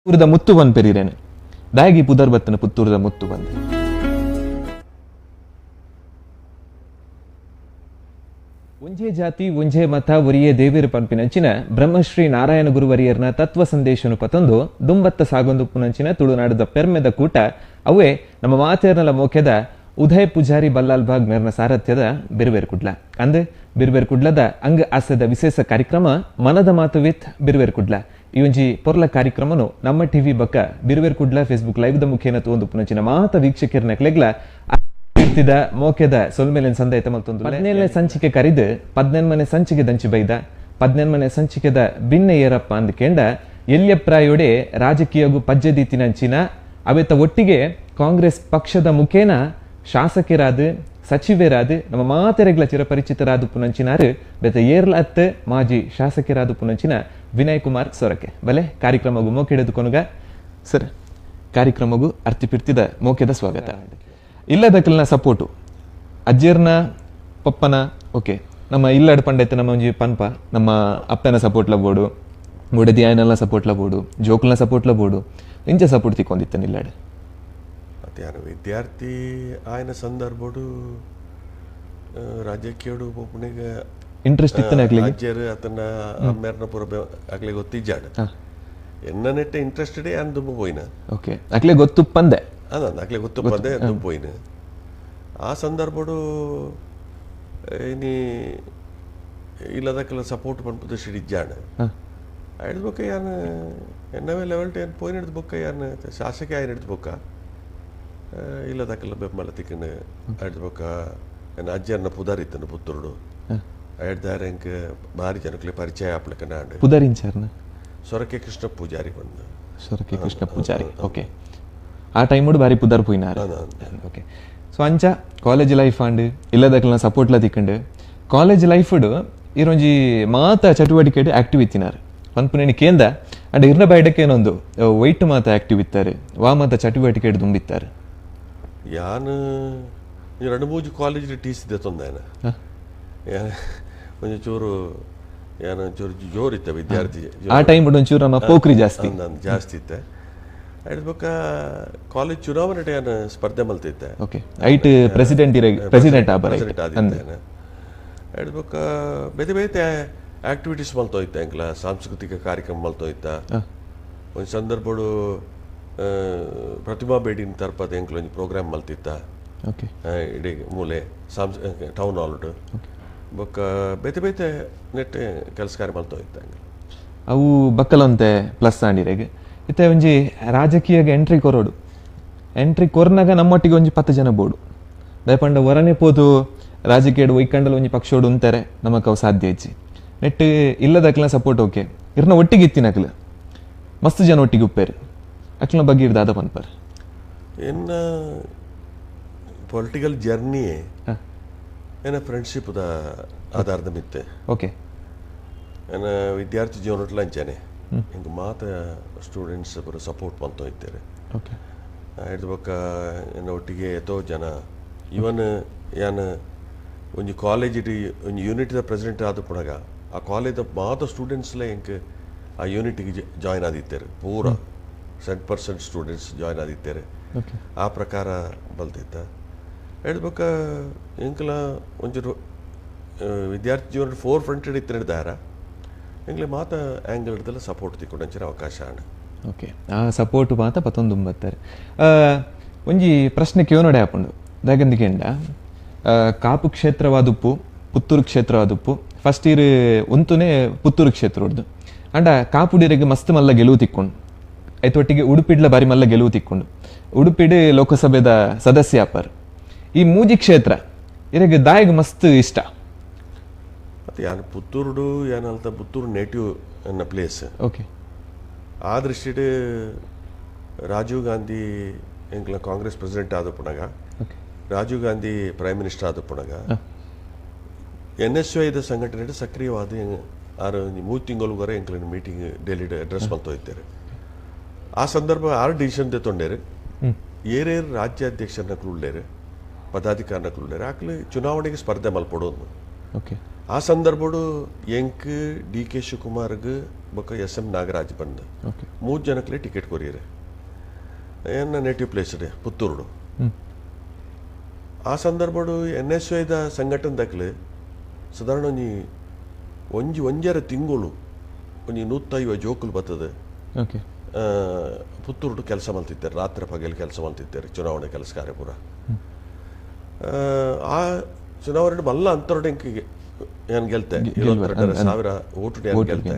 ಪುತ್ತೂರದ ಮುತ್ತು ಪನ್ಪೆರಿರೇನೆ ದಾಯಗಿ ಪುದರ್ ಬತ್ತನ ಪುತ್ತೂರದ ಮುತ್ತು ಬಂದು. ಒಂಜೇ ಜಾತಿ ಒಂಜೇ ಮತ ಒರಿಯೇ ದೇವೇರು ಪನ್ಪಿನಂಚಿನ ಬ್ರಹ್ಮಶ್ರೀ ನಾರಾಯಣ ಗುರುವರಿಯರ್ನ ತತ್ವ ಸಂದೇಶನು ಪತೊಂದು ದುಂಬತ್ತ ಸಾಗೊಂದು ಪುನಂಚಿನ ತುಳುನಾಡದ ಪೆರ್ಮೆದ ಕೂಟ ಅವೇ ನಮ್ಮ ಮಾತೇರ್ನಲ ಮೋಕೆದ ಉದಯ್ ಪೂಜಾರಿ ಬಲ್ಲಾಲ್ ಬಾಗ್ ಮೇರ್ನ ಸಾರಥ್ಯದ ಬಿರುಬೇರು ಕುಡ್ಲ ಅಂದ್ ಬಿರುಬೇರು ಕುಡ್ಲದ ಅಂಗ ಆಸದ ವಿಶೇಷ ಕಾರ್ಯಕ್ರಮ ಮನದ ಮಾತು ವಿತ್ ಬಿರುಬೇರು ಕುಡ್ಲ. ಈ ಒಂಜಿ ಪೊರ್ಲ ಕಾರ್ಯಕ್ರಮನು ನಮ್ಮ ಟಿವಿ ಬಕ್ಕ ಬಿರುಬೇರು ಕುಡ್ಲ ಫೇಸ್ಬುಕ್ ಲೈವ್ the ಮುಖೇನ ತೋಂದು ಪುನಂಚಿನ ಮಾತ ವೀಕ್ಷಕರ್ನ ಕ್ಲೆಗ್ಲ ಮೋಕೆದ ಸೊಲ್ಮೇಲಿನ ಸಂದೈತ ಮಲ್ತೊಂದು 17ನೇ ಸಂಚಿಕೆ ಕರಿದು 18ನೇ ಸಂಚಿಕೆ ದಂಚಿ ಬೈದ 18ನೇ ಸಂಚಿಕೆದ ಭಿನ್ನ ಏರಪ್ಪ ಅಂದ್ಕೇಂಡ ಎಲ್ಯಪ್ರಾಯೋಡೆ ರಾಜಕೀಯಗೂ ಪಜ್ಜೆದೀತಿನಂಚಿನ ಅವೆತ ಒಟ್ಟಿಗೆ ಕಾಂಗ್ರೆಸ್ ಪಕ್ಷದ ಮುಖೇನ ಶಾಸಕರಾದ ಸಚಿವರಾದ ನಮ್ಮ ಮಾತೆರೆಗ್ಲ ಚಿರಪರಿಚಿತರಾದ ಪುನಂಚಿನಾರು ಬೆತ ಏರ್ಲತ್ ಮಾಜಿ ಶಾಸಕರಾದ ಪುನಂಚಿನ ವಿನಯ್ ಕುಮಾರ್ ಸೊರಕೆ ಬಲೆ ಕಾರ್ಯಕ್ರಮಗೂ ಮೋಕೆಡೆದು ಕೊನುಗ ಸರ್ ಕಾರ್ಯಕ್ರಮಗೂ ಅರ್ತಿಪಿರ್ತಿದ ಮೋಕೆದ ಸ್ವಾಗತ. ಇಲ್ಲದಕ್ಕಲ್ನ ಸಪೋರ್ಟು ಅಜ್ಜಿಯರ್ನ ಪಪ್ಪನ ಓಕೆ ನಮ್ಮ ಇಲ್ಲಡ್ ಪಂಡೈತೆ ನಮ್ಮ ಒಂಜಿ ಪನ್ಪ ನಮ್ಮ ಅಪ್ಪನ ಸಪೋರ್ಟ್ಲ ಬೋಡು ಮುಡದಿ ಆಯನೆಲ್ಲ ಸಪೋರ್ಟ್ಲ ಬೋಡು ಜೋಕುಲ್ನ ಸಪೋರ್ಟ್ಲ ಬೋಡು ಇಂಚ ಸಪೋರ್ಟ್ ತಿಕ್ಕೊಂಡಿತ್ತಾನೆ ಇಲ್ಲಾಡು. ಯಾನು ವಿದ್ಯಾರ್ಥಿ ಆಯನ ಸಂದರ್ಭಡು ರಾಜಕೀಯಡು ಒಬ್ಬನಿಗೆ ಇಂಟ್ರೆಸ್ಟ್ ಇತ್ತನೆ ಅಜ್ಜರು ಆತನ ಅಮ್ಮೇರ್ನ ಪೂರ ಅಕ್ಲೆ ಗೊತ್ತಿಜ್ಜಾಡ ಎನ್ನ ನೆಟ್ಟ ಇಂಟ್ರೆಸ್ಟೆಡ್ ಯಾನ್ ದುಂಬು ಪೋಯಿನ ಓಕೆ ಅಕ್ಲೆ ಗೊತ್ತುಪ್ಪಂದೆ ಅದ ಅಕ್ಲೆ ಗೊತ್ತುಪ್ಪಂದೆ ದುಂಬು ಪೋಯಿನ. ಆ ಸಂದರ್ಭಡು ಇನಿ ಇಲ್ಲದಕ್ಕೆಲ್ಲ ಸಪೋರ್ಟ್ ಪನ್ಪುದು ಇಜ್ಜಾಣ ಹಿಡ್ದು ಬೊಕ್ಕ ಯಾನ್ ಎನ್ನವೇ ಲೆವೆಲ್ ಟೆನ್ ಪೋಯಿನ ಹಿಡ್ದು ಬೊಕ್ಕ ಯಾನ್ ಶಾಸಕ ಆಯ್ನ ಹಿಡ್ದು ಬೊಕ್ಕ ಇಲ್ಲದಕ್ಕೆಲ್ಲ ಬೆಂಬಲ ತಿಕ್ಕಂಡು ಹಿಡ್ದು ಬೊಕ್ಕ ಎನ್ನ ಅಜ್ಜನ ಪುದಾರ್ ಇತ್ತನು ಪುತ್ತೂರುಡು ಹಿಡ್ದಾರೆ ಎಂಕ್ ಭಾರಿ ಜನಕ್ಲೆ ಪರಿಚಯ ಆಪ್ಲಕ್ಕ ನಾಡು ಪುದಾರಿಂಚಾರ್ನ ಸೊರಕೆ ಕೃಷ್ಣ ಪೂಜಾರಿ ಬಂದು ಸೊರಕೆ ಕೃಷ್ಣ ಪೂಜಾರಿ ಓಕೆ ಆ ಟೈಮುಡು ಭಾರಿ ಪುದಾರ್ ಪೋಯಿನಾರು ಓಕೆ. ಸೊ ಅಂಚ ಕಾಲೇಜ್ ಲೈಫ್ ಆಂಡ್ ಇಲ್ಲದಕ್ಕೆಲ್ಲ ಸಪೋರ್ಟ್ಲ ತಿಕ್ಕಂಡು ಕಾಲೇಜ್ ಲೈಫುಡು ಇರೊಂಜಿ ಮಾತ ಚಟುವಟಿಕೆ ಆಕ್ಟಿವ್ ಇತ್ತಿನಾರು ಪನ್ಪುನೇನಿ ಕೇಂದ ಅಂಡ್ ಇರ್ನ ಬೈಡಕ್ಕೆ ಏನೊಂದು ವೈಟ್ ಮಾತ ಆಕ್ಟಿವ್ ಇತ್ತಾರೆ ವಾ ಮಾತ ಚಟುವಟಿಕೆ ದುಂಬಿತ್ತಾರೆ. ಯಾನು ಎರಡು ಮೂಜು ಕಾಲೇಜ್ ಟಿ ಸಿ ತೊಂದಾಯನ ಒಂಜಿ ಚೂರು ಯಾನು ಚೂರು ಜೋರಿತ್ತ ವಿದ್ಯಾರ್ಥಿ ಆ ಟೈಮ್ ಒಂಚೂರು ನಮ್ಮ ಪೋಖ್ರಿ ಜಾಸ್ತಿ ಜಾಸ್ತಿ ಇತ್ತೆ. ಬೊಕ್ಕ ಕಾಲೇಜ್ ಚುನಾವಣೆ ಯಾನು ಸ್ಪರ್ಧೆ ಮಲ್ತಿದ್ದೆ ಓಕೆ ಐಟ್ ಪ್ರೆಸಿಡೆಂಟ್ ಪ್ರೆಸಿಡೆಂಟ್ ಪ್ರೆಸಿಡೆಂಟ್ ಆದಿತ್ತೇನೆ. ಬೊಕ್ಕ ಬೇತೆ ಬೇತೆ ಆಕ್ಟಿವಿಟೀಸ್ ಮಲ್ತೋಯ್ತ ಎಂಕ್ಲ ಸಾಂಸ್ಕೃತಿಕ ಕಾರ್ಯಕ್ರಮ ಮಲ್ತೋಯ್ತ. ಒಂದು ಸಂದರ್ಭಡು ಪ್ರತಿಮಾ ಬೇಡಿನ ತರ್ಪದ ಎಂಕ್ಲ ಒಂಜಿ ಪ್ರೋಗ್ರಾಮ್ ಮಲ್ತಿತ್ತ ಓಕೆ ಇಡೀ ಮೂಲೆ ಟೌನ್ ಹಾಲ್ ಬೊಕ್ಕ ಬೇತೆ ಬೇತೆ ನೆಟ್ ಕೆಲಸ ಕಾರ್ಯ ಮಲ್ತೋಯ್ತ. ಅವು ಬಕ್ಕಲಂತೆ ಪ್ಲಸ್ ಆಂಡಿರೆಗ್ ಇತ್ತೆ ಒಂಜಿ ರಾಜಕೀಯಗೆ ಎಂಟ್ರಿ ಕೊರೋಡು ಎಂಟ್ರಿ ಕೊರ್ನಾಗ ನಮ್ಮೊಟ್ಟಿಗೆ ಒಂಜಿ 10 ಜನ ಬೋಡು ದಯಪಂಡ ಹೊರನೆ ಪೋದು ರಾಜಕೀಯಡು ಒಯ್ಕಂಡಲ ಒಂಜಿ ಪಕ್ಷೋಡು ಉಂತಾರೆ ನಮಕ್ ಅವು ಸಾಧ್ಯ ಇಜ್ಜಿ ನೆಟ್ ಇಲ್ಲದಕ್ಲ ಸಪೋರ್ಟ್ ಓಕೆ ಇರ್ನ ಒಟ್ಟಿಗೆ ಇತ್ತಿನಕ್ಲು ಮಸ್ತ್ ಜನ ಒಟ್ಟಿಗೆ ಉಪ್ಪೇರು ಅಕ್ಲನ ಬಗ್ಗೆ ಇರ್ದಾದ ಪನ್ಪರ್. ಎನ್ನ ಪೊಲಿಟಿಕಲ್ ಜರ್ನಿಯೇ ಏನ ಫ್ರೆಂಡ್ಶಿಪ್ the ಆಧಾರದ ಮಿತ್ತೆ ಓಕೆ ಎನ್ನ ವಿದ್ಯಾರ್ಥಿ ಜೀವನಟ್ಲ ಅಂಚಾನೆ ಹಿಂಗೆ ಮಾತ ಸ್ಟೂಡೆಂಟ್ಸ್ ಬರೋ ಸಪೋರ್ಟ್ ಮಂತ ಇದ್ದಾರೆ. ಓಕೆ ಹಿಡ್ದು ಬೊಕ್ಕ ಎನ್ನ ಒಟ್ಟಿಗೆ ಎತ್ತೋ ಜನ ಇವನ್ ಯಾನ್ ಒಂಜಿ ಕಾಲೇಜ್ ಒಂಜಿ ಯೂನಿಟ್ದ ಪ್ರೆಸಿಡೆಂಟ್ ಆದ ಪುಣಗ ಆ ಕಾಲೇಜ್ ಮಾತ ಸ್ಟೂಡೆಂಟ್ಸ್ಲೇ ಎಂಕ್ ಆ ಯೂನಿಟ್ಗೆ ಜಾಯ್ನ್ ಆದಿತ್ತಾರೆ ಪೂರ 100% ಸ್ಟೂಡೆಂಟ್ಸ್ ಜಾಯ್ನ್ ಆದಿತ್ತಾರೆ. ಆ ಪ್ರಕಾರ ಬಲ್ತಿತ್ತ. ಹೇಳ್ಬೇಕ ಎಂಕ್ಲ ಒಂಚೂರು ವಿದ್ಯಾರ್ಥಿ ಜೀವನ ಫೋರ್ ಫ್ರಂಟೆಡ್ ಇತ್ತು ಹಿಡ್ದಾರ ಎಂಗ್ಲೆ ಮಾತ ಆ್ಯಂಗಲ್ ಹಿಡ್ದಲ್ಲ ಸಪೋರ್ಟ್ ತಿಕ್ಕೊಂಡು ಅಂಚಿನ ಅವಕಾಶ ಆಂಡ್ ಓಕೆ ಆ ಸಪೋರ್ಟ್ ಮಾತ ಪತ್ತೊಂದುಂಬತ್ತಾರೆ. ಒಂಜಿ ಪ್ರಶ್ನೆ ಕಿವನೋಡೆ ಹಾಪುಂಡು ದಾಗಂದಿಗೆಂಡ ಕಾಪು ಕ್ಷೇತ್ರವಾದುಪ್ಪು ಪುತ್ತೂರು ಕ್ಷೇತ್ರವಾದುಪ್ಪು ಫಸ್ಟ್ ಇರ್ ಒಂತುನೇ ಪುತ್ತೂರು ಕ್ಷೇತ್ರ ಹೊಡ್ದು ಅಂಡ ಕಾಪುಡಿರಿಗೆ ಮಸ್ತ್ ಮಲ್ಲ ಗೆಲುವು ತಿಕ್ಕೊಂಡು ಐತೊಟ್ಟಿಗೆ ಉಡುಪಿಡ್ಲ ಬಾರಿ ಮಲ್ಲ ಗೆಲುವು ತಿಕ್ಕೊಂಡು ಉಡುಪಿಡು ಲೋಕಸಭೆದ ಸದಸ್ಯ ಅಪ್ಪರ್ ಈ ಮೂಜಿ ಕ್ಷೇತ್ರ ಇರಗೆ ದಾಯಗ್ ಮಸ್ತ್ ಇಷ್ಟ. ಮತ್ತು ಯಾನ್ ಪುತ್ತೂರುಡು ಯಾನಲ್ತ ಪುತ್ತೂರು ನೇಟಿವ್ ಎನ್ನ ಪ್ಲೇಸ್ ಓಕೆ ಆ ದೃಷ್ಟಿಡ್ ರಾಜೀವ್ ಗಾಂಧಿ ಎಂಕ್ಲ ಕಾಂಗ್ರೆಸ್ ಪ್ರೆಸಿಡೆಂಟ್ ಆದ ಪುಣಗ ರಾಜೀವ್ ಗಾಂಧಿ ಪ್ರೈಮ್ ಮಿನಿಸ್ಟರ್ ಆದ ಪುಣಗ ಎನ್ ಎಸ್ ಐದ ಸಂಘಟನೆ ಸಕ್ರಿಯವಾದ ಆರು 3 ತಿಂಗಳುವರೆ ಎಂಕ್ಲ ಮೀಟಿಂಗ್ ಡೆಲ್ಲಿ ಅಡ್ರೆಸ್ ಮಲ್ತೋಯ್ತಾರೆ. ಆ ಸಂದರ್ಭ ಆರು ಡಿಸಿಷನ್ ತೊಂಡೇರು ಏರೇರು ರಾಜ್ಯಾಧ್ಯಕ್ಷರನ್ನ ಉಳ್ಳೇರು ಪದಾಧಿಕಾರಿನ ಉಳ್ಳೇರು ಆಕ್ಲು ಚುನಾವಣೆಗೆ ಸ್ಪರ್ಧೆ ಮಲ್ಪಡೋದು. ಓಕೆ ಆ ಸಂದರ್ಭಡು ಎಂಕ್ ಡಿ ಕೆ ಶಿವಕುಮಾರ್ಗ್ ಬೊಕ್ಕ ಎಸ್ ಎಂ ನಾಗರಾಜ್ ಬಂದು 3 ಜನಕ್ಕೆ ಟಿಕೆಟ್ ಕೊರಿಯರೆ. ಎನ್ನ ನೇಟಿವ್ ಪ್ಲೇಸ್ ಪುತ್ತೂರುಡು. ಆ ಸಂದರ್ಭಡು ಎನ್ ಎಸ್ ಐದ ಸಂಘಟನೆ ದಾಖಲೆ ಸಾಧಾರಣ ಒಂಜಿ ಒಂಜಿ ಒಂಜರ ತಿಂಗಳು ಒಂಜಿ 150 ಜೋಕುಲು ಬರ್ತದೆ. ಪುತ್ತೂರುಡು ಕೆಲಸ ಮಾಡ್ತಿದ್ದಾರೆ, ರಾತ್ರಿ ಪಗಲು ಕೆಲಸ ಮಾಡ್ತಿದ್ದಾರೆ, ಚುನಾವಣೆ ಕೆಲಸ ಕಾರ್ಯ ಪೂರ. ಆ ಚುನಾವಣೆ ಮಲ್ಲ ಅಂತರಡೆಂಕಿಗೆ ಏನು ಗೆಲ್ತೆ, 22,000 ಓಟು ಏನು ಗೆಲ್ತೆ.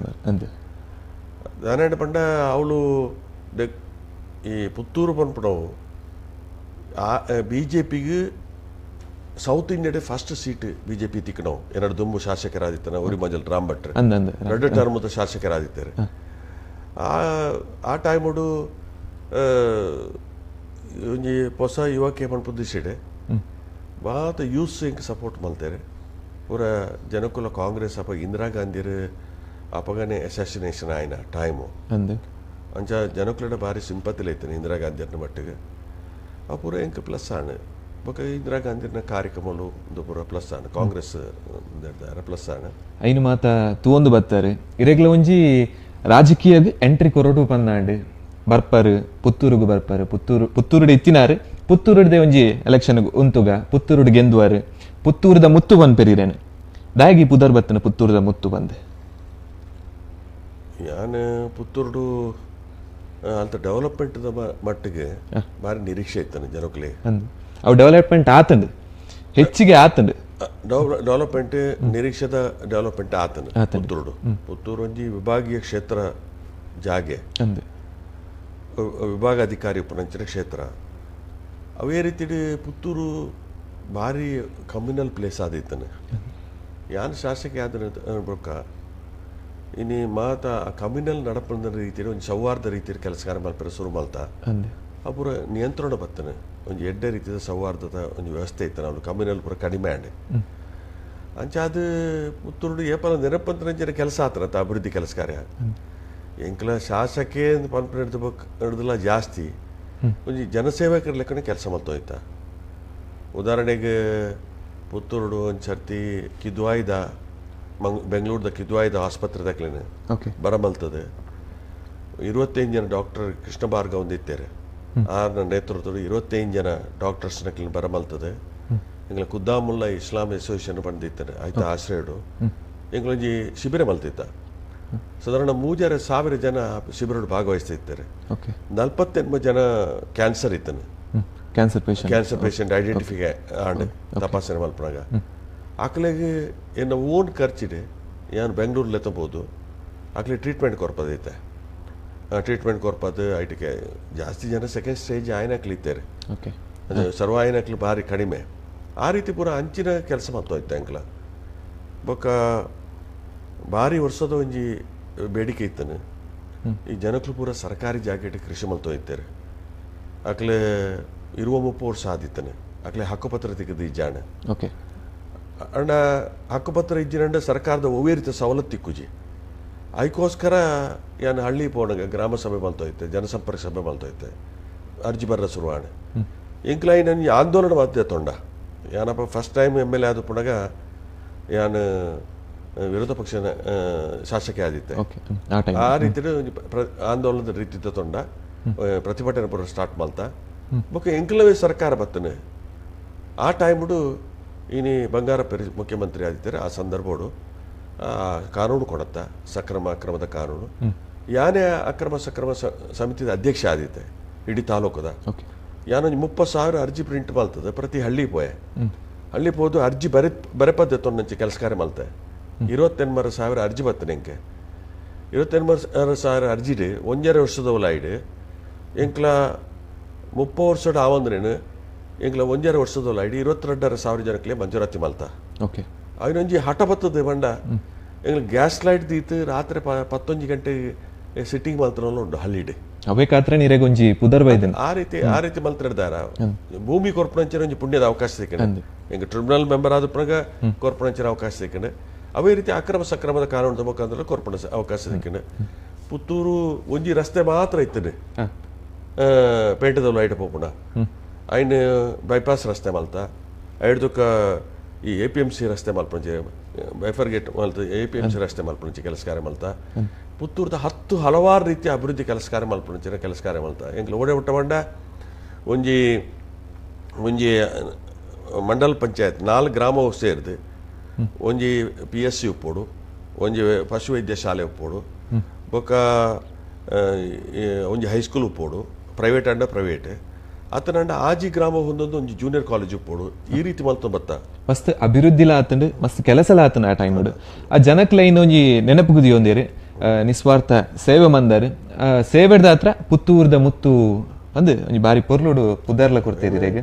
ನಾನೇನು ಪಂಡ ಅವಳು ಈ ಪುತ್ತೂರು ಪನ್ಪಡವು ಆ ಬಿ ಜೆ ಪಿಗೆ ಸೌತ್ ಇಂಡಿಯಾಡೆ first seat B J P ತಿಕ್ಕಣವು. ಎರಡು ದುಂಬು ಶಾಸಕರಾದಿತ್ತಾನೆ ಉರಿಮಂಜಲ್ ರಾಮ್ ಭಟ್ರು, ಎರಡು ಟರ್ಮದ ಶಾಸಕರಾದಿತ್ತಾರೆ. ಆ ಆ ಟೈಮುಡು ಒಂಜಿ ಹೊಸ ಯುವಕೆ ಪನ್ಪು ದಿಶಿಡೆ ಬಾತ ಯೂಸ್ ಇಂಕ್ ಸಪೋರ್ಟ್ ಮಲ್ತಾರೆ. ಪೂರ ಜನಕುಲ ಕಾಂಗ್ರೆಸ್ ಅಪ್ಪ ಇಂದಿರಾ ಗಾಂಧಿರು ಅಪಗನೆ ಅಸಾಸಿನೇಷನ್ ಆಯ್ನ ಟೈಮು ಅಂಚ ಜನಕುಲಡ ಭಾರಿ ಸಿಂಪತಿಲ ಐತಾನೆ ಇಂದಿರಾ ಗಾಂಧಿಯರ್ನ ಮಟ್ಟಿಗೆ. ಆ ಪೂರ ಎಂಕ್ ಪ್ಲಸ್ ಆಣ್ ಬೊಕ ಇಂದಿರಾ ಗಾಂಧಿನ ಕಾರ್ಯಕ್ರಮಲು ಒಂದು ಪೂರ ಪ್ಲಸ್ ಆಣ್, ಕಾಂಗ್ರೆಸ್ ಪ್ಲಸ್ ಆಣ್. ಐನು ಮಾತ ತೂವೊಂದು ಬತ್ತಾರೆ ಇರೆಗ್ಲ ಒಂಜಿ ರಾಜಕೀಯ ಎಂಟ್ರಿ ಕೊರಟು ಪನ್ನಾಂಡ್ ಬರ್ಪರು, ಪುತ್ತೂರುಗು ಬರ್ಪರು, ಪುತ್ತೂರು ಪುತ್ತೂರುಡು ಇತ್ತಿನಾರು, ಪುತ್ತೂರುಡ್ದೆ ಒಂಜಿ ಎಲೆಕ್ಷನ್ ಉಂತುಗ ಪುತ್ತೂರುಡು ಗೆಂದುವಾರು, ಪುತ್ತೂರುದ ಮುತ್ತು ಬಂದ್ ಪೆರಿರೇನು ದಾಗಿ ಪುದರ್ ಬತ್ತನ ಪುತ್ತೂರುದ ಮುತ್ತು ಬಂದೆ. ಯಾನ್ ಪುತ್ತೂರುಡು ಅಂತ ಡೆವಲಪ್ಮೆಂಟ್ ಮಟ್ಟಿಗೆ ಭಾರಿ ನಿರೀಕ್ಷೆ ಇತ್ತಾನೆ ಜನಕ್ಕಲೇ. ಅವು ಡೆವಲಪ್ಮೆಂಟ್ ಆತಂಡು, ಹೆಚ್ಚಿಗೆ ಆತಂಡು ಡೆವಲಪ್ಮೆಂಟ್, ನಿರೀಕ್ಷೆದ ಡೆವಲಪ್ಮೆಂಟ್ ಆತನ ಪುತ್ತೂರುಡು. ಪುತ್ತೂರು ಒಂಜಿ ವಿಭಾಗೀಯ ಕ್ಷೇತ್ರ ಜಾಗೆ, ವಿಭಾಗಾಧಿಕಾರಿ ಉಪನಂಚಿನ ಕ್ಷೇತ್ರ. ಅವೇ ರೀತಿ ಪುತ್ತೂರು ಭಾರಿ ಕಮ್ಯುನಲ್ ಪ್ಲೇಸ್ ಆದಿತ್ತಾನೆ. ಯಾನ್ ಶಾಸಕ ಆದ ಬೊಕ್ಕ ಇನಿ ಮಾತ ಕಮ್ಯುನಲ್ ನಡಪದ ರೀತಿಯಲ್ಲಿ ಒಂದು ಸೌಹಾರ್ದ ರೀತಿಯಲ್ಲಿ ಕೆಲಸ ಕಾರ್ಯ ಮಲ್ಪೆರೆ ಶುರು ಮಲ್ತ ಆ ಪೂರ ನಿಯಂತ್ರಣ ಬತ್ತಾನೆ. ಒಂಜಿ ಎಡ್ಡೆ ರೀತಿಯ ಸೌಹಾರ್ದದ ಒಂದು ವ್ಯವಸ್ಥೆ ಇತ್ತು, ನಾವು ಕಮ್ಯುನಲ್ ಪೂರ ಕಡಿಮೆ ಆಂಡ್. ಅಂಚ ಅದು ಪುತ್ತೂರುಡು ಏಪಲ ನೆನಪಂತರಂಚಿನ ಕೆಲಸ ಆತನ ಅಭಿವೃದ್ಧಿ ಕೆಲಸ ಕಾರ್ಯ. ಎಂಕಲ ಶಾಸಕೆ ಪಂಪ್ ನಡೆದಲ್ಲ ಜಾಸ್ತಿ ಒಂಜಿ ಜನಸೇವಕರ ಲೆಕ್ಕನೆ ಕೆಲಸ ಮಲ್ತೋಯ್ತ. ಉದಾಹರಣೆಗೆ ಪುತ್ತೂರುಡು ಒಂದು ಸರ್ತಿ ಕಿದ್ವಾಯ್ದ ಬೆಂಗಳೂರದ ಕಿದ್ವಾಯ್ದ ಆಸ್ಪತ್ರೆ ದಾಖಲೆನೆ ಬರ ಮಲ್ತದೆ. 25 ಜನ ಡಾಕ್ಟರ್ ಕೃಷ್ಣ ಭಾರ್ಗವ್ ಒಂದು ಇತ್ತಾರೆ, ಆರ್ನ ನೇತೃತ್ವದ 25 ಜನ ಡಾಕ್ಟರ್ಸ್ ನಕ್ಲಿನ ಬರ ಮಲ್ತದೆ. ಎಂಗ್ಲ ಕುದ್ದಾಮುಲ್ಲ ಇಸ್ಲಾಂ ಅಸೋಸಿಯೇಷನ್ ಬಂದಿತ್ತಾರೆ ಆಯ್ತಾ ಆಶ್ರಯಡು ಎಂಗ್ಲೊಂಜಿ ಶಿಬಿರ ಮಲ್ತಿತ್ತ. ಸಾಧಾರಣ 3,500 ಜನ ಶಿಬಿರ ಭಾಗವಹಿಸ್ತಾ ಇದ್ದಾರೆ. 48 ಜನ ಕ್ಯಾನ್ಸರ್ ಇತ್ತಾನೆ, ಕ್ಯಾನ್ಸರ್ ಪೇಷಂಟ್ ಐಡೆಂಟಿಫೈ ಆಂಡ್ ತಪಾಸಣೆ ಮಲ್ಪನಾಗ ಆಕಲೆಗೆ ಎನ್ನ ಓನ್ ಖರ್ಚಿದೆ ಏನು ಬೆಂಗಳೂರಲ್ಲಿ ತಬೋದು ಆಕಲೆ ಟ್ರೀಟ್ಮೆಂಟ್ ಕೊರ್ಪದೈತೆ. ಟ್ರೀಟ್ಮೆಂಟ್ ಕೊರ್ಪದು ಐಟಿಗೆ ಜಾಸ್ತಿ ಜನ ಸೆಕೆಂಡ್ ಸ್ಟೇಜ್ ಆಯ್ನಕ್ಲಿದ್ದಾರೆ, ಸರ್ವ ಆಯ್ನಕ್ಲು ಭಾರಿ ಕಡಿಮೆ. ಆ ರೀತಿ ಪೂರ ಅಂಚಿನ ಕೆಲಸ ಮಾಡ್ತೋಯ್ತು ಅಂಕಲ. ಬೊಕ್ಕ ಭಾರಿ ವರ್ಷದ ಒಂಜಿ ಬೇಡಿಕೆ ಇತ್ತಾನೆ, ಈ ಜನಕ್ಲು ಪೂರ ಸರ್ಕಾರಿ ಜಾಗೆಟ್ ಕೃಷಿ ಮಲ್ತೋಯ್ತಾರೆ. ಆಕಲೆ ಇರುವ 30 ವರ್ಷ ಆದಿತ್ತಾನೆ, ಆಕಲೆ ಹಕ್ಕುಪತ್ರ ತೆಗೆದು ಇಜ್ಜಾಣ. ಅಣ್ಣ ಹಕ್ಕುಪತ್ರ ಇಜ್ಜಿನಂಡ ಸರ್ಕಾರದ ಒವ್ವೇ ರೀತಿಯ ಸವಲತ್ತು ಇಕ್ಕುಜಿ. ಅದಕ್ಕೋಸ್ಕರ ಯಾನ್ ಹಳ್ಳಿ ಪೋಣಗ ಗ್ರಾಮ ಸಭೆ ಮಲ್ತೋಯ್ತೆ, ಜನಸಂಪರ್ಕ ಸಭೆ ಮಲ್ತೋಯ್ತೆ, ಅರ್ಜಿ ಬರ್ರ ಶುರುವಾಣ. ಎಂಕ್ಲಾಯಿ ನನ್ನ ಆಂದೋಲನ ಮಾಧ್ಯ ತೊಂಡ ಯಾನಪ್ಪ first time M L A ಆದ ಪುಣಗ ಯಾನ್ ವಿರೋಧ ಪಕ್ಷದ ಶಾಸಕ ಆದಿತ್ತೆ. ಆ ರೀತಿ ಆಂದೋಲನದ ರೀತಿ ತೊಂಡ ಪ್ರತಿಭಟನೆ ಪೂರ ಸ್ಟಾರ್ಟ್ ಮಲ್ತ. ಬೊಕ್ಕ ಎಂಕ್ಲವೇ ಸರ್ಕಾರ ಬತ್ತನೆ ಆ ಟೈಮುಡು ಇನಿ ಬಂಗಾರಪ್ಪ ಮುಖ್ಯಮಂತ್ರಿ ಆದಿತ್ತಾರೆ. ಆ ಸಂದರ್ಭಡು ಕಾನೂನು ಕೊಡತ್ತ, ಸಕ್ರಮ ಅಕ್ರಮದ ಕಾನೂನು. ಯಾನೇ ಅಕ್ರಮ ಸಕ್ರಮ ಸಮಿತಿದ ಅಧ್ಯಕ್ಷ ಆದಿತ್ತೆ ಇಡೀ ತಾಲೂಕದ. ಯಾನೊಂದು 30,000 ಅರ್ಜಿ ಪ್ರಿಂಟ್ ಮಲ್ತದೆ ಪ್ರತಿ ಹಳ್ಳಿ ಪೋಯೆ. ಹಳ್ಳಿ ಪೋದು ಅರ್ಜಿ ಬರೆಪದ್ದೆ ತೊಂದಂಚೆ ಕೆಲಸ ಕಾರ್ಯ ಮಲ್ತೆ. 28,000 ಅರ್ಜಿ ಬತ್ತನೆ ಎಂಕೆ. 28,000 ಅರ್ಜಿಡು 1.5 ವರ್ಷದ ಐಡು ಎಂಕ್ಲ 30 ವರ್ಷದ ಆವಂದ್ರೇನು ಎಂಕ್ಲ 1.5 ವರ್ಷದ ಐಡು 22,500 ಜನಕ್ಕೆ ಮಂಜೂರಾತಿ ಮಲ್ತ. ಅವನೊಂಜಿ ಹಠ ಬರ್ತದೆ ಬಂಡ ಎಂಗ್ಲ ಗ್ಯಾಸ್ ಲೈಟ್ ದೀತು ರಾತ್ರಿ 11 ಗಂಟೆ ಸಿಟ್ಟಿಂಗ್ ಮಲ್ತನಲ್ಲ ಉಂಟು ಹಳ್ಳಿಡೆ. ನೀರೆಗೊಂಜಿ ಪುದರ್ ಬೈದನ್ ಆ ರೀತಿ ಆ ರೀತಿ ಮಲ್ತಿರ್ದಾರ. ಭೂಮಿ ಕೊರ್ಪಣಂಚಿನ ಒಂಜಿ ಪುಣ್ಯದ ಅವಕಾಶ ಸಿಕ್ಕಣೆ, ಎಂಗ ಟ್ರಿಬ್ಯುನಲ್ ಮೆಂಬರ್ ಆದ ಪ್ರಗ ಕೊರ್ಪಣಂಚಿನ ಅವಕಾಶ ಸಿಕ್ಕಣೆ. ಅವೇ ರೀತಿ ಅಕ್ರಮ ಸಕ್ರಮದ ಕಾನೂನು ಮುಖಾಂತರ ಕೊರ್ಪಣ ಅವಕಾಶ ಸಿಕ್ಕಣೆ. ಪುತ್ತೂರು ಒಂಜಿ ರಸ್ತೆ ಮಾತ್ರ ಇತ್ತನೆ ಪೇಟೆದ ಲೈಟ್ ಪೋಪುಣ ಐನ್ ಬೈಪಾಸ್ ರಸ್ತೆ ಮಲ್ತ ಐಡ್ದುಕ್ಕ ಈ A P M C ರಸ್ತೆ ಮಲ್ಪಂಚೆ bifurcate ಮಲ್ತ A P M C ರಸ್ತೆ ಮಲ್ಪಂಚೆ ಕೆಲಸ ಕಾರ್ಯ ಮಲ್ತ. ಪುತ್ತೂರ್ದ 10 ಹಲವಾರು ರೀತಿಯ ಅಭಿವೃದ್ಧಿ ಕೆಲಸ ಕಾರ್ಯ ಮಲ್ಪುನ ಕೆಲಸ ಕಾರ್ಯ ಮಲ್ತ ಎಂಕ್ಲು ಓಡೆ ಹುಟ್ಟ ಬಂಡ ಒಂಜಿ ಒಂಜಿ ಮಂಡಲ್ ಪಂಚಾಯತ್ 4 ಗ್ರಾಮ ಸೇರಿದು ಒಂಜಿ ಪಿ ಎಸ್ ಸಿ ಉಪ್ಪೋಡು, ಒಂಜಿ ಪಶುವೈದ್ಯ ಶಾಲೆ ಉಪ್ಪೋಡು, ಬೊಕ್ಕ ಒಂಜಿ ಹೈಸ್ಕೂಲ್ ಉಪ್ಪೋಡು, ಪ್ರೈವೇಟ್ ಅಂಡ ಪ್ರೈವೇಟ್ ಅತನಂಡ ಆಜಿ ಗ್ರಾಮ ಹೊಂದೊಂದು ಒಂಜಿ ಜೂನಿಯರ್ ಕಾಲೇಜ್ ಉಪ್ಪೋಡು. ಈ ರೀತಿ ಮಲ್ತ ಬತ್ತ ಮಸ್ತ್ ಅಭಿವೃದ್ಧಿಲ ಆತಂಡು, ಮಸ್ತ್ ಕೆಲಸಲ ಆತನ ಆ ಟೈಮ್ ಆ ಜನಕ್ಲೆ ಇನ್ನೊಂಜಿ ನೆನಪು ಕುದಿಯೊಂದೇರು ನಿಸ್ವಾರ್ಥ ಸೇವೆ ಮಂದಾರು ಸೇವೆದ ಹತ್ರ ಪುತ್ತೂರ್ದ ಮುತ್ತು ಅಂದ್ ಒಂಜಿ ಬಾರಿ ಪೊರ್ಲುಡು ಪುದರ್ಲ ಕೊಡ್ತೇರಿ ರೇಗ್.